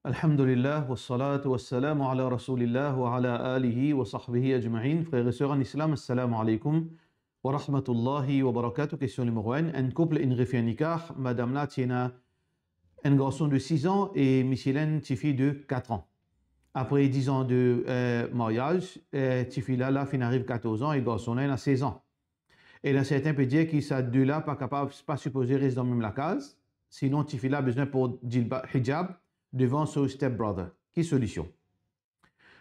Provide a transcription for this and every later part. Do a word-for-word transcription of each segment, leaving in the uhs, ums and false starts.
Alhamdulillah, wassalatu wassalamu ala rasoulillah wa ala alihi wa sahbihi ajmain. Frer e ser an Islam, assalamu alaikum wa rahmatullahi wa barakatuh. Kestion nimero enn, enn koup inn refir nikah, madam la ti ena enn garson de sis an e misie la enn tifi de kat an. Apre dis an de, eh, maryaz, eh, tifi la, la finn ariv katorz an e garson la ena sez an. E la serten pe dir ki sa de la pa kapav, pa sipoze res dan mem lakaz, sinon tifi la bizin port jilba-, hijab devan so step brother. Ki solision?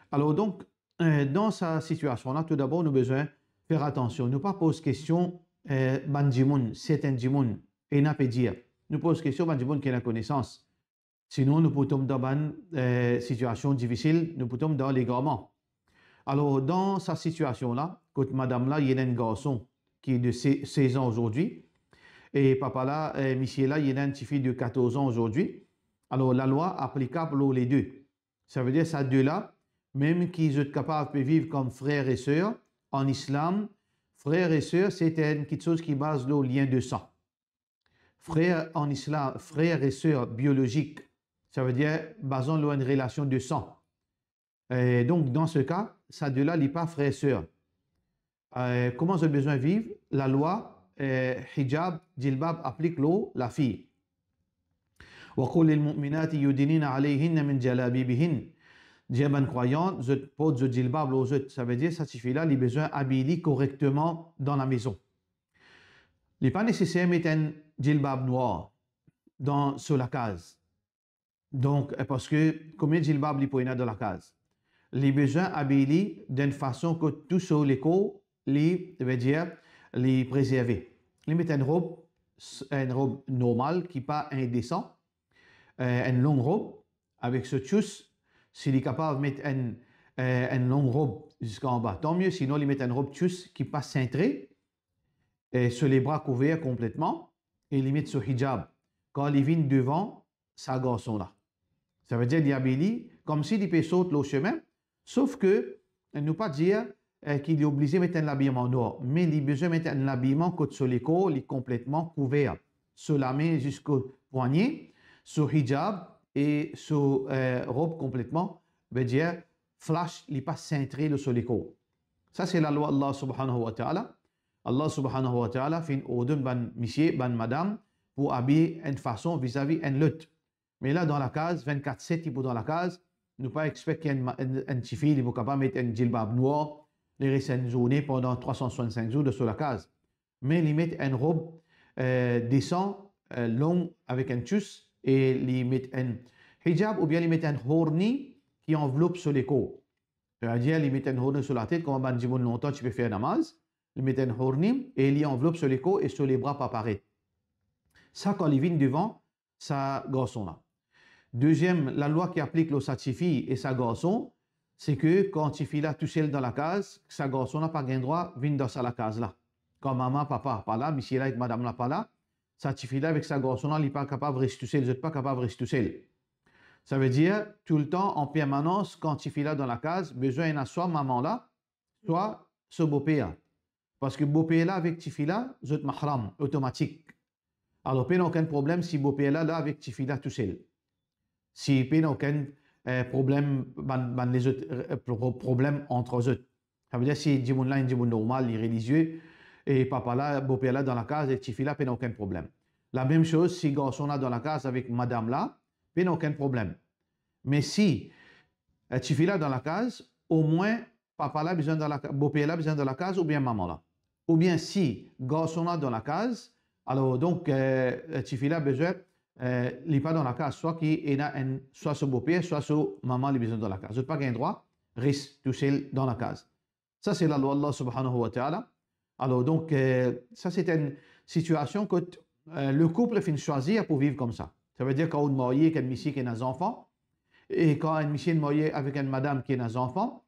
Alor donk, eh, dan sa sitiasion la, toudabor nou bizin fer atansion. Nou pa poz kestion, eh, bann dimoun, serten dimoun, ena pe dir. Nou poz kestion bann dimoun ki ena konesans. Sinon, nou pou tom dan bann, eh, sitiasion difisil, nou pou tom dan legarman. Alor, dan sa sitiasion la, kot madam la, li ena enn garson ki de se-, sez an azordi, e papa la, eh, misie la, li ena enn tifi de katorz an azordi. Alor, lalwa aplikab lor le de. Savedir sa de la, mem ki zot kapav pe viv kom frer e ser, an Islam, frer e ser, se enn kitsoz ki baz lor lien de san. Frer an Islam, frer e ser biolozik, savedir bazan lor enn relasion de san. E donk, dan se ka, sa de la, li pa frer e ser. Eh, kouma zot bizin viv? Lalwa, eh, hijab, jilbab aplik lor lafi. Wa qul lil mu'minati yudnina alayhinna min jalabibihin. Dir bann krwayan, zot port zot jilbab lor zot. Savedir sa tifi la, li bizin abiy li korekteman dan lamezon. Li pa neseser met enn jilbab nwar dan so lakaz. Donk, eh, parski komie jilbab li pou ena dan lakaz? Li bizin abiy li dan enn fason kot tou so lekor, li, vedir, li prezerve. Li met enn rob, s-, enn rob normal ki pa indesan, eh, enn long rob avek so tous. Si li kapav met enn, eh, enn long rob ziska anba, tanmie, sinon li met enn rob tous ki pa sentre, eh, so lebra kouver konpletman, e li met so hijab kan li vinn devan sa garson la. Savedir li abiy li komsi li pe sort lor sime, sof ke nou pa dir, eh, ki li oblize met enn labiman nwar, me li bizin met enn labiman kot so lekor li konpletman kouver, so lame ziska pwagne, so hijab e so, eh, rob konpletman, vedir flash li pa sentre lor so lekor. Sa se lalwa Allah subhanahu wa ta'ala. Allah subhanahu wa ta'ala finn ordonn bann misie, bann madam, pou abiy enn fason vizavi enn lot. Me la dan lakaz, vennkat set li pou dan lakaz, nou pa expek ki enn ma-, enn, enn tifi, li pou kapav met enn jilbab nwar, li res enn zourne pandan trwa san swasann-sink zour dan so lakaz. Me li met enn rob, eh, desan, eh, long avek enn tous, e li met enn hijab oubien li met enn horni ki anvlop so lekor. Savedir li met enn horni so latet, kouma bann dimoun lontan ti pe fer namaz, li met enn horni e li anvlop so lekor e so lebra pa paret. Sa kan li vinn devan sa garson la. Deziem lalwa ki aplik lor sa tifi e sa garson, se ke kan tifi la tousel dan lakaz, sa garson la pa gagn drwa vinn dan sa lakaz la. Kan mama, papa pa la, misie la ek madam la pa la, sa tifi la avek sa garson la, li pa kapav res tousel, zot pa kapav res tousel. Savedir, toultan, an permanans, kan tifi la dan lakaz, bizin ena swa mama la, swa so boper. Parski boper la avek tifi la, zot mahram, otomatik. Alor, pena okenn problem si boper la, la avek tifi la tousel. Si pena okenn, eh, problem, bann, bann lezot, eh, pro-, problem ant zot. Savedir si dimoun la, enn dimoun normal, li relizie, e papa la, boper la dan lakaz, e tifi la, pena okenn problem. Lamem soz, si garson la dan lakaz avek madam la, pena okenn problem. Me si, eh, tifi la dan lakaz, omwin papa la bizin dan laka-, boper la bizin dan lakaz oubien mama la. Oubien si garson la dan lakaz, alor donk, eh, tifi la bizin, eh, li pa dan lakaz, swa ki ena enn, swa so boper, swa so mama li bizin dan lakaz. Zot pa gagn drwa res tousel dan lakaz. Sa se lalwa Allah subhanahu wa ta'ala. Alor donk, eh, sa se enn sitiasion kot, eh, le koup finn swazir pou viv koumsa. Savedir kan ou marye ek enn misie ki ena zanfan, e kan enn misie marye avek enn madam ki ena zanfan,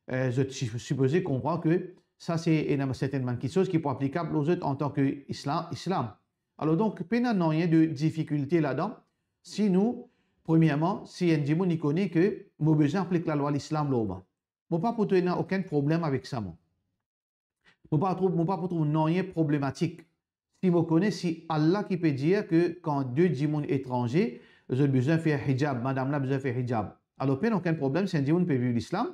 eh, zot si-, sipoze konpran ke sa se ena sertenn bann kitsoz ki pou aplikab lor zot antan ke Isla-, Islam. Alor donk, pena nanye de difikilte ladan, si nou, premierman, si enn dimoun li kone ke mo bizin aplik lalwa Lislam lor mwa. Mo pa pou trouv ena okenn problem avek sa, mwa. Mo pa trouv, mo pa pou trouv nanye problematik. Si mo kone, si Allah ki pe dir ke kan de dimoun etranze, zot bizin fer hijab, madam la bizin fer hijab. Alor, pena okenn problem, si enn dimoun pe viv lislam,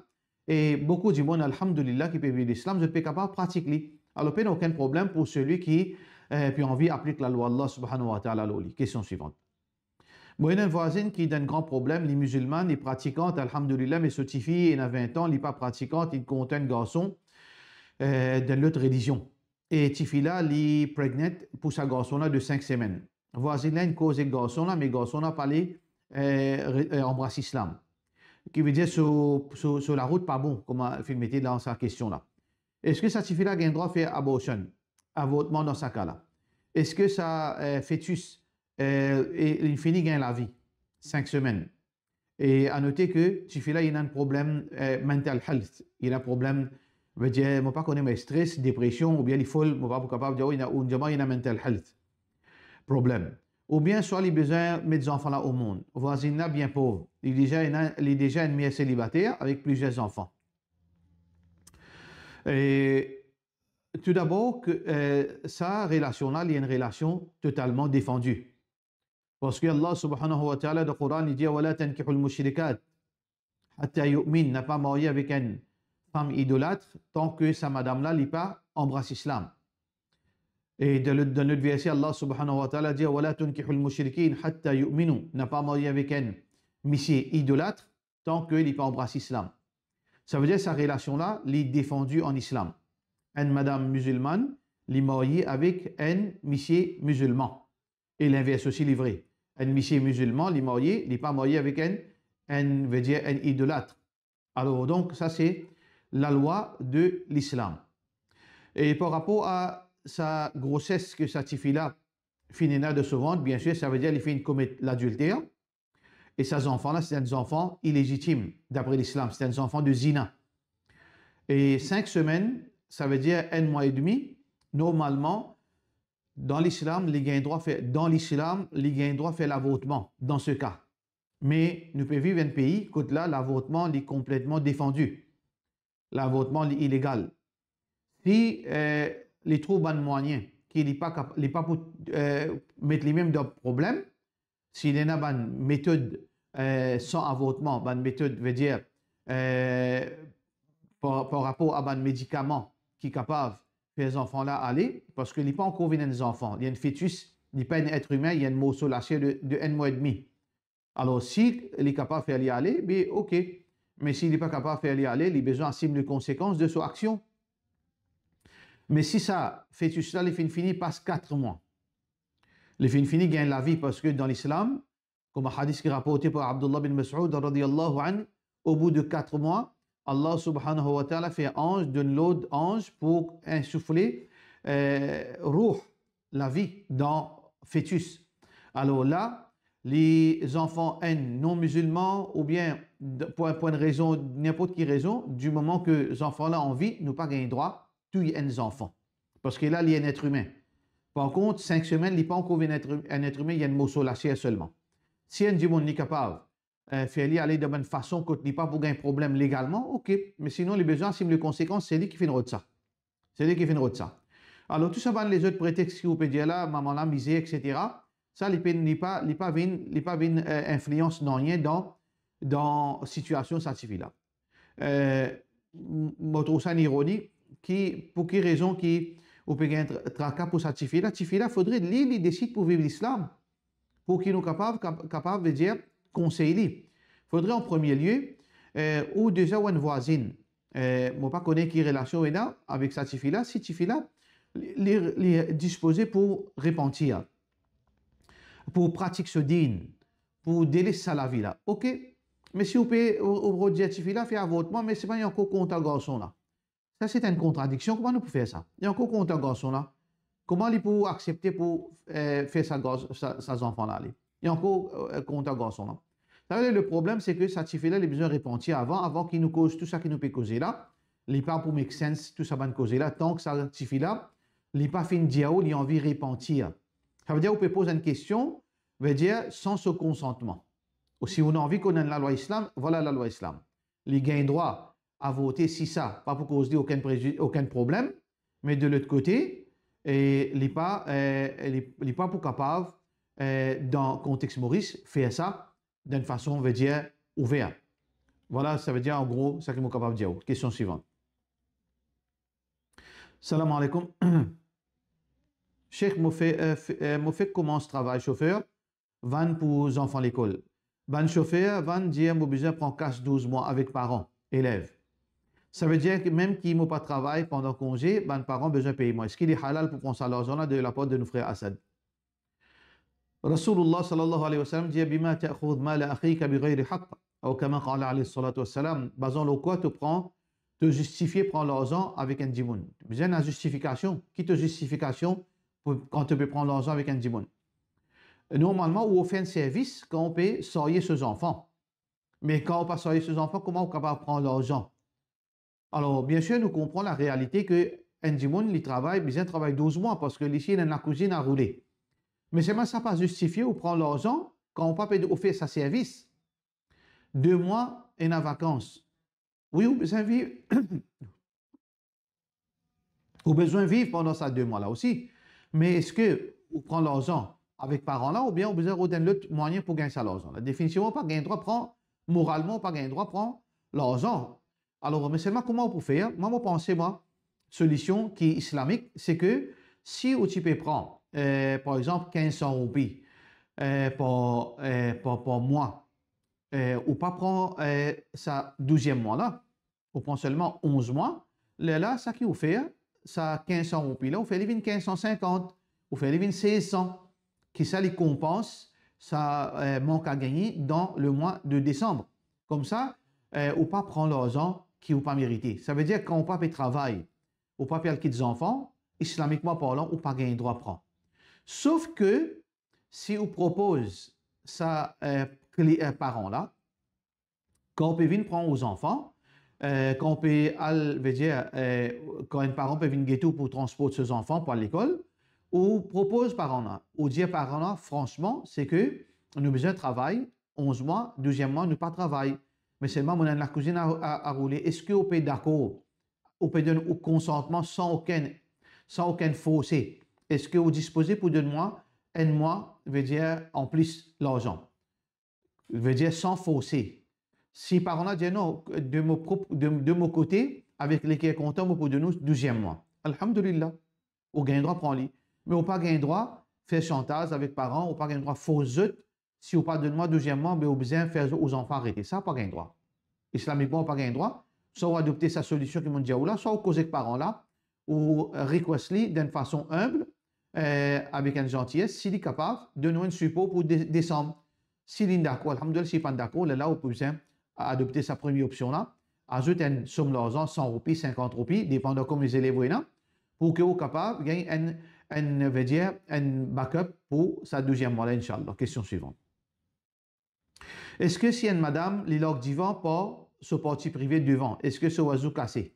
e boukou dimoun, alhamdulillah, ki pe viv lislam, zot pe kapav pratik li. Alor, pena okenn problem pou selwi ki, eh, pe anvi aplik lalwa Allah subhanahu wa ta'ala lor li. Kestion swivant. Mo ena enn vwazinn ki dan enn gran problem, li mizilman, li pratikant, alhamdulillah, me so tifi ena vin an, li pa pratikant, li kontan enn garson, eh, dan lot relizion. E tifi la, li pregnant pou sa garson la de sink semenn. Vwazinn la inn koz ek garson la, me garson la pa le, eh, re-, eh, anbras lislam. Ki vedir so, so, so larout pa bon, kouma finn mete dan sa kestion la. Eski sa tifi la gagn drwa fer abortion, avortman dan sa ka la? Eski sa, eh, fetis, eh, e, li fini gagn lavi, sink semenn? E a note ke tifi la, li ena enn problem, eh, mental health. Li ena problem, vedir, mo pa kone, me stres, depresion, oubien li fol, mo pa pou kapav dir, oh, li ena, ou dir mwa li ena mental health problem. Oubien swa li bizin met zanfan la o mond. Vwazinn la bien pov. Li deza ena, li deza enn mer selibater avek plizier zanfan. E toudabor, ke, eh, sa relasion la, li enn relasion totalman defandi. Parski Allah subhanahu wa ta'ala dan Koran, li dir, "Wa la tankihul mushrikat hatta yu'min." Na pa marye avek enn fam idolat tan ke sa madam la, li pa anbras lislam. E dan lot, dan lot verse, Allah subhanahu wa ta'ala dir, "Wa la tunkihul mushrikin hatta yu'minu." Na pa marye avek enn misie idolat tan ke li pa anbras lislam. Savedir sa relasion la, li defandi an lislam. Enn madam mizilman, li marye avek enn misie mizilman. E linvers osi, li vre. Enn misie mizilman, li marye, li pa marye avek enn, enn, vedir enn idolat. Alor, donk, sa se lalwa de lislam. E par rapor a sa groses ke sa tifi la finn ena dan so vant, biensir, savedir li finn komet ladilter. E sa zanfan la, se enn zanfan ilezitim, dapre lislam, se enn zanfan de zina. E sink semenn, savedir enn mwa edmi, normalman, dan lislam, li gagn drwa fer, dan lislam, li gagn drwa fer lavortman, dan se ka. Me nou pe viv enn pei kot la, lavortman, li konpletman defandi. Lavortman, li ilegal. Si, eh, li trouv bann mwayin ki li pa kap-, li pa pou, eh, met limem dan problem, si li ena bann metod, eh, san avortman, bann metod, vedir, eh, par, par rapor a bann medikaman ki kapav fer zanfan la ale, parski li pa ankor vinn enn zanfan, li enn fetis, li pa enn et imin, li enn morso laser de, de enn mwa edmi. Alor, si li kapav fer li ale, be ok. Me si li pa kapav fer li ale, li bizin asim le konsekans de so aksion. Me si sa fetis la, li finn fini pas kat mwa, li finn fini gagn lavi, parski dan lislam, kouma hadis ki raporte par Abdullah bin Mas'ud radiyallahu anhu, o bout de kat mwa, Allah subhanahu wa ta'ala fer anz, donn lord anz pou insoufle, eh, rouh, lavi dan fetis. Alor la, li zanfan enn non mizilman, oubien d-, pou, pou enn rezon, ninport ki rezon, di moman ke zanfan la anvi, nou pa gagn drwa touy enn zanfan. Parski la, li enn et imin. Par kont, sink semenn, li pa ankor vinn et, enn et imin, li enn morso laser selman. Si enn dimoun li kapav, eh, fer li ale dan bann fason kot li pa pou gagn problem legalman, ok. Me sinon, li bizin asim le konsekans, se li ki finn rod sa. Se li ki finn rod sa. Alor, tou sa bann lezot pretex ki ou pe dir la, mama la mize, et cetera, sa, li pe, li pa, li pa vinn, li pa vinn, eh, inflians nanye dan, dan sitiasion sa tifi la. Eh, m-, mo trouv sa enn ironi, ki, pou ki rezon ki ou pe gagn tra-, traka pou sa tifi la? Tifi la, fodre li, li desid pou viv lislam, pou ki nou kapav, kap-, kapav, vedir, konsey li. Fodre, an premie lie, eh, ou deza ou enn vwazinn, eh, mo pa kone ki relasion ou ena avek sa tifi la, si tifi la, li, li, li dispoze pou repantir, pou pratik so din, pou deles sa lavi la. Ok, me si ou pe, ou, ou rod dir tifi la fer avortman, me selman li ankor kontan garson la. Sa, se enn kontradiksion. Kouma nou pou fer sa? Li ankor kontan garson la. Kouma li pou aksepte pou, eh, fer sa gar-, sa, sa zanfan la ale? Li ankor, eh, kontan garson la. Savedir, le problem, se ke sa tifi la, li bizin repantir avan, avan ki nou koz tou sa ki nou pe koze la. Li pa pou make sense, tou sa bann koze la, tan ki sa tifi la, li pa finn dir ou li anvi repantir. Savedir, ou pe poz enn kestion, vedir, san so konsantman. Ou si ou anvi konn lalwa islam, vwala lalwa islam. Li gagn drwa avorte si sa pa pou koz li okenn prezi-, okenn problem, me de lot kote, eh, li pa, eh, li, li pa pou kapav, eh, dan kontex Moris, fer sa dan enn fason, vedir, ouver. Vwala, savedir, an gro, sa ki mo kapav dir ou. Kestion swivan. Salam aleykoum. Sheikh, mo fe, eh, fe, eh, mo fek koumans travay sofer van pou zanfan lekol. Bann sofer van dir mo bizin pran kas douz mwa avek paran, elev. Savedir ki mem ki mo pa travay pandan konze, bann paran bizin pey mwa. Eski li halal pou pran sa larzan la de lapar de nou frer Asad? Rasoulullah sallallahu alayhi wa sallam dir, "Bima ta'khudh mala akhika bighayri haqq," ou kama qala alayhi salatu wassalam, bazan lor kwa to pran, to zistifie pran larzan avek enn dimoun. Bizin ena zistifikasion. Ki to zistifikasion pou, kan to pe pran larzan avek enn dimoun? Normalman, ou ofer enn servis kan ou pe sarye so zanfan. Me kan ou pa sarye so zanfan, kouma ou kapav pran larzan? Alor, biensir, nou konpran larealite ke enn dimoun, li travay, bizin travay douz mwa, parski li si ena lakouzinn a roule. Me selman sa pa zistifie ou pran larzan kan ou pa pe ofer sa servis. De mwa ena vakans. Wi, ou bizin viv, ou bizin viv pandan sa de mwa la osi. Me eski ou pran larzan avek paran la, oubien ou bizin rod enn lot mwayin pou gagn sa larzan la? Definitivman, ou pa gagn drwa pran, moralman, ou pa gagn drwa pran larzan. Alor, me selman kouma ou pou fer? Mwa, mo panse, mwa, solision ki islamik, se ke si ou ti pe pran, eh, par exanp, kinz san roupi, eh, par, eh, par, par mwa, eh, ou pa pran, eh, sa douziem mwa la, ou pran selman onz mwa, lerla, sa ki ou fer, sa kinz san roupi la, ou fer li vinn kinz san sinkant, ou fer li vinn sez san, ki sa li konpans sa, eh, mank a gagne dan lemwa de desanm. Koumsa, eh, ou pa pran larzan ki ou pa merite. Savedir, kan ou pa pe travay, ou pa pe al kit zanfan, islamikman parlan, ou pa gagn drwa pran. Sof ke si ou propoz sa, eh, kli-, eh, paran la, kan ou pe vinn pran ou zanfan, eh, kan ou pe al, vedir, eh, kan enn paran pe vinn get ou pou transport so zanfan pou al lekol, ou propoz paran la, ou dir paran la, fransman, se ke nou bizin travay onz mwa, douziem mwa, nou pa travay. Me selman, mo ena enn lakouzinn a, a, a roule. Eski ou pe dakor? Ou pe donn ou konsantman san okenn, san okenn forse? Eski ou dispoze pou donn mwa enn mwa, vedir, anplis larzan? Vedir san forse. Si paran la dir non, de mo prop-, de, de mo kote, avek leker kontan, mo pou donn ou douziem mwa. Alhamdulillah. Ou gagn drwa pran li. Me ou pa gagn drwa fer shantaz avek paran, ou pa gagn drwa fors zot, si ou pa donn mwa douziem mwa, be ou bizin fer ou zanfan arete. Sa pa gagn drwa. Islamikman, ou pa gagn drwa. Swa ou adopte sa solision ki mo dir ou la, swa ou koz ek paran la, ou request li dan enn fason inb, eh, avek enn zantiyes, si li kapav donn ou enn sipor pou de-, desanm. Si li dakor, alhamdulillah, si li pa dakor, lerla ou pou bizin adopte sa premie opsion la, azout enn som larzan, san roupi, sinkant roupi, depandan konbien zelev ou ena, pou ke ou kapav gagn enn, enn, vedir, enn backup pou sa douziem mwa la, inshallah. Kestion swivan. Eski si enn madam, li larg divan par so parti prive devan, eski so wazou kase?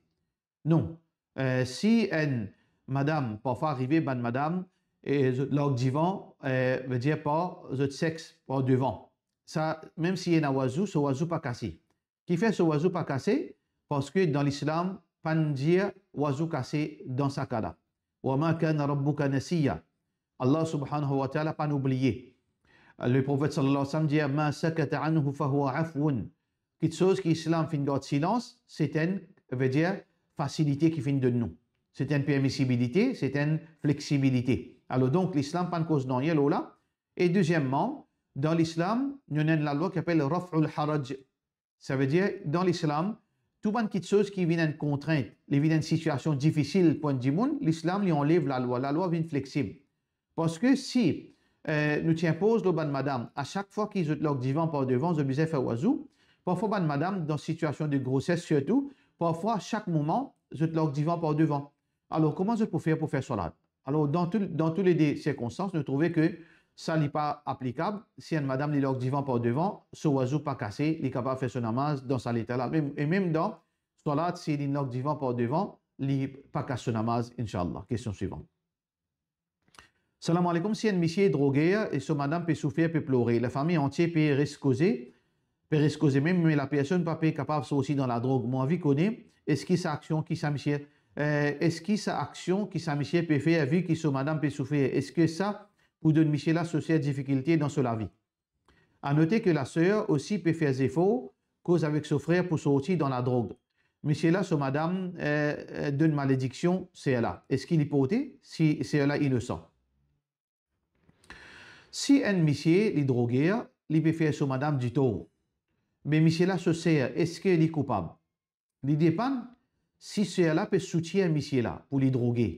Non. Eh, si enn madam, parfwa arive bann madam, e zot larg divan, eh, vedir par zot sex par devan. Sa, mem si ena wazou, so wazou pa kase. Kifer so wazou pa kase? Parski dan Lislam, pa'nn dir wazou kase dan sa ka la. "Wa ma kana rabbuka nasiya." Allah subhanahu wa ta'ala pa'nn oubliye. Leprofet sallallahu alayhi wa sallam dir, "Ma sakata anhu fahuwa afwun." Kiksoz ki Lislam finn gard silans, se enn, vedir, fasilite ki finn donn nou. Se enn permisibilite, se enn fleksibilite. Alor donk, Lislam pa'nn koz nanye lor la. E dezieman, dan Lislam, nou ena enn lalwa ki apel raf'ul haraj. Savedir, dan Lislam, tou bann kiksoz ki vinn enn kontrint, li vinn enn sitiasion difisil pou enn dimoun, Lislam, li anlev lalwa, lalwa vinn fleksib. Parski si, eh, nou ti inpoz lor bann madam, a sak fwa ki zot larg divan par devan, zot bizin fer wazou, parfwa bann madam, dan sitiasion de groses sirtou, parfwa sak moman, zot larg divan par devan. Alor, kouma zot pou fer pou fer swalat? Alor, dan tou, dan tou le de sirkonstans, nou trouve ke sa li pa aplikab. Si enn madam li larg divan par devan, so wazou pa kase, li kapav fer so namaz dan sa leta la. Mem, e mem dan swalat, si li larg divan par devan, li pa kas so namaz, inshallah. Kestion swivan. Salam aleykoum, si enn misie droger e so madam pe soufer, pe plore, lafami antie pe res koze, pe res koze mem, me lapersonn pa pe kapav sorti dan ladrog. Mo anvi kone, eski sa aksion ki sa misie, eh, eski sa aksion ki sa misie pe fer, vi ki so madam pe soufer, eski sa pou donn misie la so ser difikilte dan so lavi. A note ke laser osi pe fer zefor, koz avek so frer pou sorti dan ladrog. Misie la so madam, eh, eh, donn malediksion ser la. Eski li porte, si ser la inosan? Si enn misie li droger, li pe fer so madam ditor. Me misie la so ser, eski li koupab? Li depann si ser la pe soutenir misie la pou li droge,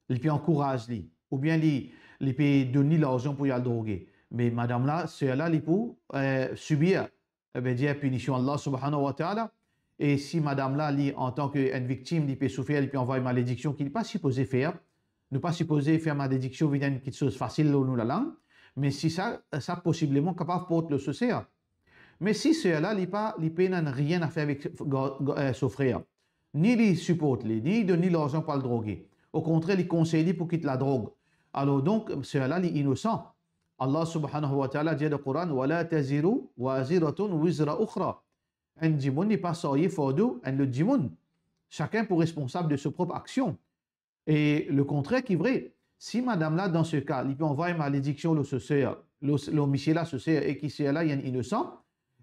li pe ankouraz li, oubien li, li pe donn li larzan pou li al droge. Me madam la, ser la, li pou, eh, sibir, eh, vedir pinision Allah Subhanahu wa Ta'ala. E si madam la, li, antan ki enn viktim, li pe soufer, li pe anvway malediksion ki li pa sipoze fer, nou pa sipoze fer malediksion vinn enn kiksoz fasil lor nou lalang, me si sa, sa posibleman kapav port lor so ser. Me si ser la, li pa, li pena nanye a fer avek gar-, gar-, eh, so frer, ni li siport li, ni li donn li larzan pou al droge. Okontrer, li konsey li pou kit ladrog. Alor donk, ser la, li inosan. Allah Subhanahu wa Ta'ala dir dan Koran, "Wa la taziru waziratun wizra ukhra." Enn dimoun, li pa sarye fardo enn lot dimoun. Sakenn pou responsab de so prop aksion. E lekontrer ki vre, si madam la, dan se ka, li pe anvway malediksion lor so ser, lor, lor misie la so ser, e ki ser la, li enn inosan,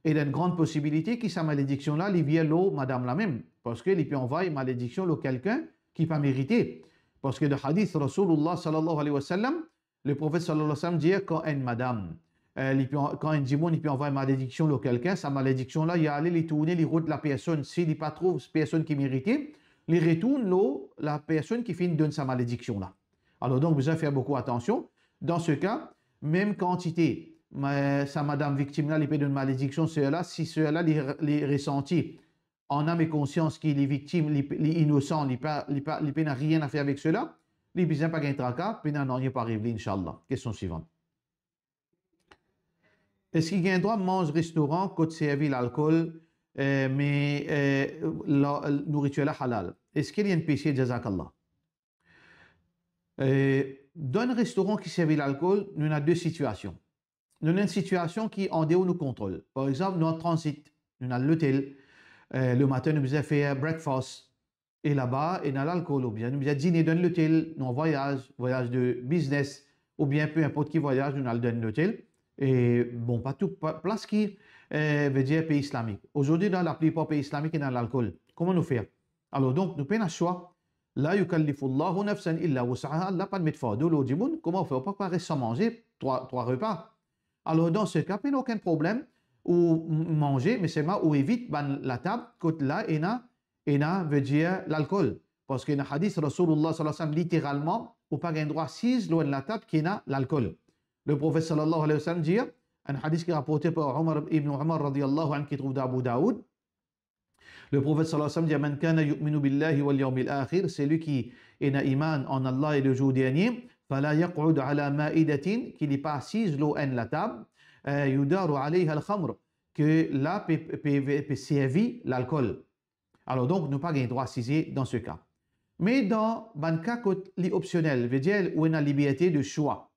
e dan enn gran posibilite ki sa malediksion la, li vir lor madam la mem, parski li pe anvway malediksion lor kikenn ki pa merite. Parski dan hadis Rasoulillah sallallahu alayhi wa sallam, Leprofet sallallahu alayhi wa sallam dir, kan enn madam, eh, li pe an-, kan enn dimoun, li pe anvway malediksion lor kikenn, sa malediksion la, li ale, li tourne, li rod lapersonn, si li pa trouv personn ki merite, li retourn lor lapersonn ki finn donn sa malediksion la. Alor donk, bizin fer boukou atansion. Dan se ka, mem kantite, ma-, sa madam viktim la, li pe donn malediksion ser la, si ser la, li, li resanti an nam e konsians ki li viktim, li, li inosan, li pa, li pa, li pena nanye a fer avek sela, li bizin pa gagn traka, pena nanye pou ariv li, inshallah. Kestion swivan. Eski gagn drwa manz restoran kot servi lalkol, eh, me, eh, la, nouritir la halal? Eski li enn pese? Jazakallah. Eh, dan enn restoran ki servi lalkol, nou ena de sitiasion. Nou ena enn sitiasion ki andeor nou kontrol. Par exanp, nou an tranzit, nou al lotel, eh, lematin nou bizin fer breakfast, e laba ena lalkol, oubien nou bizin dine dan lotel, nou an vwayaz, vwayaz de biznes, oubien pe inport ki vwayaz, nou al dan lotel. E bon, pa tou, pa, plas ki, eh, vedir pei islamik. Azordi, dan laplipar pei islamik, ena lalkol. Kouma nou fer? Alor donk, nou pena swa. La yukallifullahu nafsan illa wus'aha, Allah pa met fardo lor dimoun, kouma ou fer, ou pa kapav res san manze trwa, trwa repa. Alor, dan se ka, pena okenn problem, ou m-, manze, me selman ou evit bann latab kot la ena, ena, vedir lalkol. Parski ena hadis Rasoulillah sallallahu alayhi wa sallam, literalman, ou pa gagn drwa asiz lor enn latab ki ena lalkol. Leprofet sallallahu alayhi wa sallam dir, enn hadis ki raporte par Omar, Ibn Omar radiyallahu anhu, ki trouv dan Abu Daoud, Leprofet sallallahu alayhi wa sallam dir, "Man kana yu'minu billahi wal yawmil akhir", selwi ki ena iman an Allah e le zour dernie, "fala yaq'ud ala ma'idatin", ki li pa asiz lor enn latab, eh, "yudaru alayha al-khamr", ke la pe, pe, pe, pe servi lalkol. Alor donk, nou pa gagn drwa asize dan se ka. Me dan bann ka kot li opsionel, vedir ou ena liberte de swa.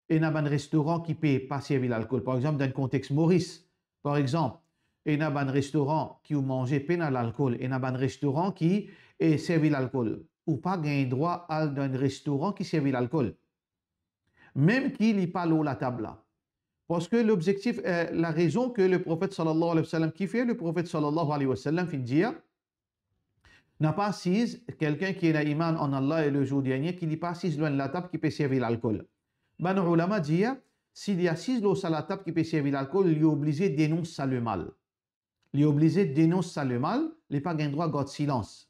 Ena bann restoran ki pe pa servi lalkol. Par exanp, dan enn kontex Moris, par exanp, ena bann restoran ki ou manze pena lalkol, ena bann restoran ki, eh, servi lalkol. Ou pa gagn drwa al dan enn restoran ki servi lalkol, mem ki li pa lor latab la. Parski lobzektif, eh, larezon ki Leprofet sallallahu alayhi wa sallam, ki fer Leprofet sallallahu alayhi wa sallam finn dir, napa asiz, kikenn ki ena iman an Allah e le zour dernie, ki li pa asiz lor enn latab ki pe servi lalkol. Bann oulama dir, si li asiz lor sa latab ki pe servi lalkol, li oblize denons sa lemal. Li oblize denons sa lemal, li pa gagn drwa gard silans.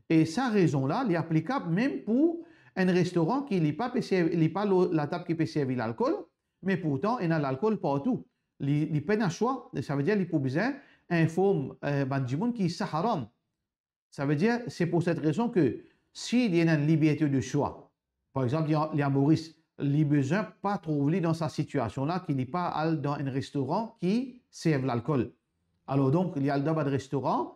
E sa rezon la, li aplikab mem pou enn restoran ki li pa pe servi, li pa lor latab ki pe servi lalkol, me pourtan ena lalkol partou. Li, li pena swa, savedir li pou bizin inform, eh, bann dimoun ki sa haram. Savedir, se pou set rezon ki si li ena enn liberte de swa, par exanp, li a, li a Moris, li bizin pa trouv li dan sa sitiasion la, ki li pa al dan enn restoran ki serv lalkol. Alor donk, li al dan bann restoran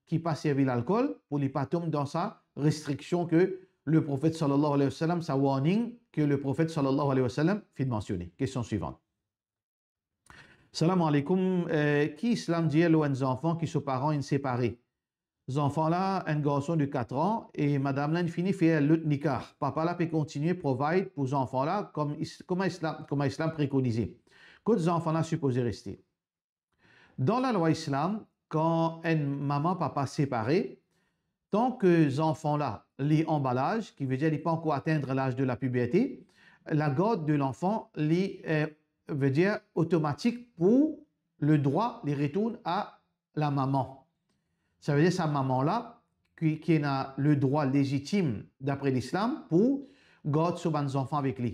ki pa servi lalkol, pou li pa tom dan sa restriksion ki Leprofet sallallahu alayhi wa sallam, sa warning ki Leprofet sallallahu alayhi wa sallam finn mansione. Kestion swivan. Salam aleykoum. Eh, ki Islam dir lor enn zanfan ki so paran inn separe? Zanfan la, enn garson de kat an, e madam la inn fini fer lot nikah. Papa la pe kontigne provide pou zanfan la, kom is-, kouma Islam, kouma Islam prekonize. Kot zanfan la sipoze reste? Dan lalwa Islam, kan enn mama papa separe, tan ki zanfan la, li anba laz, ki vedir li pa ankor atenn laz de la piberte, la garde de l'enfant, li, eh, vedir otomatik pou le drwa, li retourn a la maman. Sa vedir sa maman la, ki, ki ena le drwa lezitim dapre Lislam pou gard so bann zanfan avek li.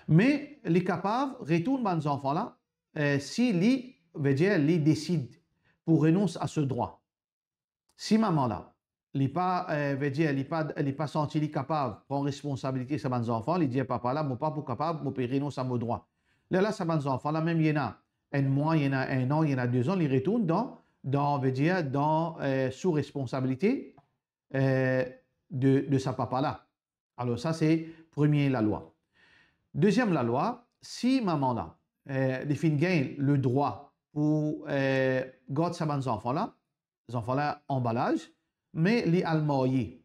Me li kapav retourn bann zanfan la, eh, si li, vedir li desid pou renons a so drwa. Si maman la, li pa, eh, vedir li pa, li pa santi li kapav pran responsabilite sa bann zanfan, li dir papa la, mo pa pou kapav, mo pe renons a mo drwa. Lerla sa bann zanfan la, mem li ena enn mwa, li ena enn an, li ena de zan, li retourn dan, dan, vedir dan, eh, sou responsabilite, eh, de, de sa papa la. Alor, sa se premie lalwa. Deziem lalwa, si maman la, eh, li finn gagn le drwa pou, eh, gard sa bann zanfan la, zanfan la anba laz, me li al marye.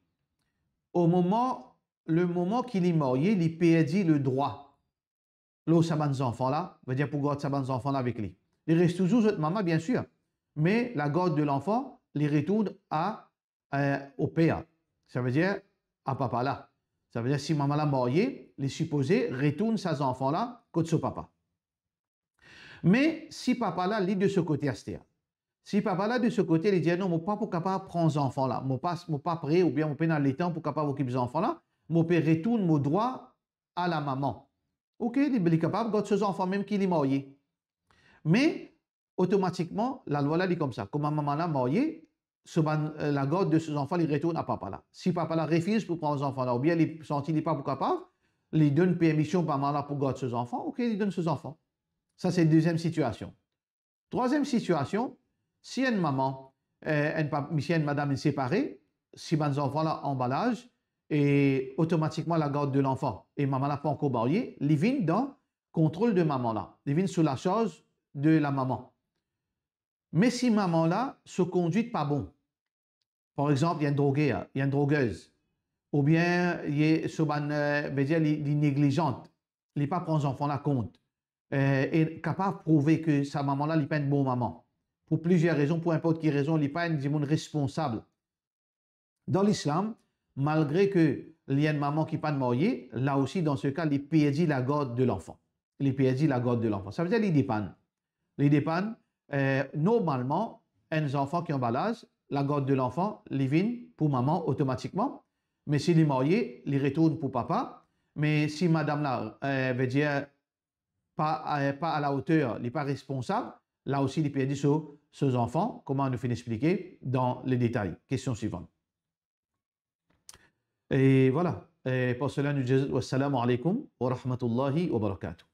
O moman, le moman ki li marye, li perdi le drwa lor sa bann zanfan la, vedir pou gard sa bann zanfan la avek li. Li res touzour zot mama, biensir, me la garde de l'enfant, li retourn a, eh, au père. Sa vedir a papa la. Sa vedir si mama la marye, li sipoze retourn sa zanfan la kot so papa. Me si papa la, li de so kote aster, si papa la de so kote, li dir, "Non, mo pa pou kapav pran zanfan la, mo pa, mo pa pre, oubien mo pena letan pou kapav okip zanfan la, mo pe retourn mo drwa a la maman." Oke, li, li kapav gard so zanfan mem ki li marye. Me otomatikman, lalwa la li koumsa, kouma mama la marye, so bann, eh, la garde de so zanfan, li retourn a papa la. Si papa la refiz pou pran zanfan la, oubien li santi li pa pou kapav, li donn permision mama la pou gard so zanfan, oke, li donn so zanfan. Sa se deziem sitiasion. Trwaziem sitiasion, si enn mama, eh, enn pa-, si enn madam inn separe, si bann zanfan la anba laz, e otomatikman la garde de l'enfant, e mama la pa ankor marye, li vinn dan kontrol de mama la, li vinn sou lasarz de la mama. Me si mama la, so kondwit pa bon, par exanp, li enn droger, li enn drogez, oubien li so bann, eh, vedir li, li neglizan, li pa pran zanfan la kont, eh, e kapav prouve ki sa mama la, li pa enn bon mama, pou plizier rezon, pou inport ki rezon, li pa enn dimoun responsab. Dan Lislam, malgre ki li enn mama ki pa'nn marye, la osi, dan se ka, li perdi la garde de l'enfant. Li perdi la garde de l'enfant. Sa vedir li depann. Li depann, eh, normalman, enn zanfan ki anba laz, la garde de l'enfant, li vinn pou mama otomatikman. Me si li marye, li retourn pou papa. Me si madam la, eh, vedir pa, eh, pa a la oter, li pa responsab, la osi li perdi so, so zanfan, kouma nou finn explike dan le detay. Kestion swivan. E vwala. E par sela, nou dir zot, wassalamu alaikum wa rahmatullahi wa barakatuh.